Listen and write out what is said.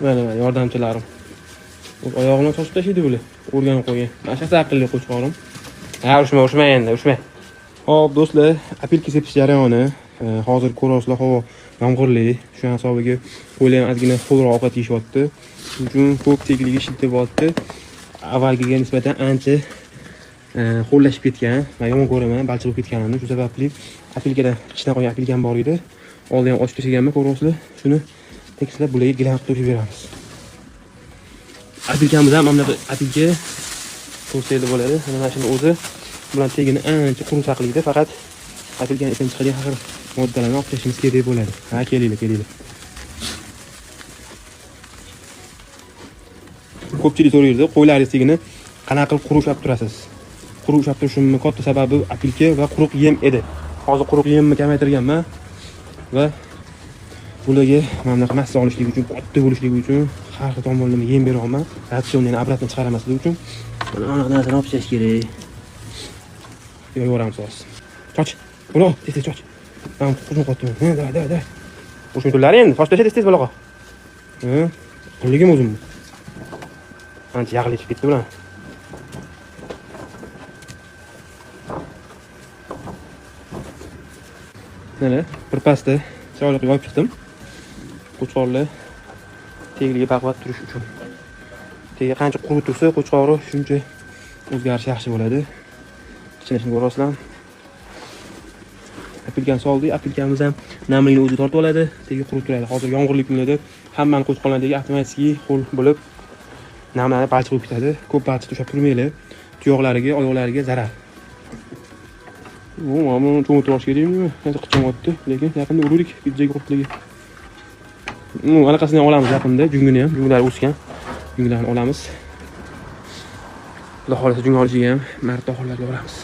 Mana mana yordamchilarim. O'z oyog'ini sochib tashlaydi bular. O'rganib qo'ygan. Mana shu aqlli qo'chqorim. Ha, urishma, urishma endi, urishma. Xo'p, do'stlar, apilka sepish jarayoni. Hozir ko'rasizlar, havo yomg'irli. Shu hisobiga qo'ylar ham ozgina ho'lroq ovqat yeyishyapti. Shuning uchun ko'p tegligi ishlatyapti. Avvalgiga nisbatan ancha ho'llashib ketgan. Men yomon ko'raman balchiq bo'lib ketganini. Shu sababli apilkadan ichidan qolgan apilkam bor edi. Oldin ham ochib tashlaganman, ko'rasizlar. Shuni tekislab bularga gilam qilib to'kib beramiz. Apilkamiz ham mana bunaqa apilka ko'rsanglar bo'ladi. Mana shuni o'zi bilan tegini ancha quruq saqlaydi. Faqat apilkani ichidan chiqadigan har xil moddalarni olib tashlashimiz kerak bo'ladi. Ha, kelinglar, kelinglar. Ko'pchilik so'raydi, qo'ylaringiz tegini qanaqa qilib quruq ushlab turasiz? Quruq ushlab turishimning katta sababi apilka va quruq yem edi. Hozir quruq yemni kamaytirganman va bularga mana bunaqa massa olishligi uchun, katta bo'lishligi uchun har xil tomonlama yem beryapman. Ratsionni yana обратно chiqarmaslik uchun mana bunaqa narsani olib tashlash kerak. Yoyaveramiz hozir. Choch. Ulo, tez tez choch. Mana quzum qotdi. Ha, davay, davay, davay. O'sha tunlari endi soch tasha tez tez baloqa. Ha, qulligim o'zim. Ancha yag'li chiqib ketdi bular. Mana bir pasda chiroyli qilib yoyib chiqdim. Qo'chqorlar tegliga baquvvat turish uchun. Tegi qancha quruq tursa, qo'chqori shuncha o'zgarish yaxshi bo'ladi. Kichinishini ko'rasizlar. Apilkani soldik, apilkamiz ham namligini o'zi tortib oladi, tegi quruq turadi. Hozir yomg'irli kunlarda hammani qo'chqorlardagi avtomatik ho'l bo'lib namlanib balchiq bo'lib ketadi. Ko'p balchiq ushlab turmanglar. Tuyoqlariga, oyoqlariga zarar. Bu mana buni cho'miltirib olish kerakmi? Qancha qichanyapti, lekin yaqinda urdik joyga qurtligi. Anaqasini ham olamiz yaqinda, jungini ham, junglari o'sgan. Junglarni olamiz. Xudo xohlasa jung olishiga ham marta oxirlarga boramiz.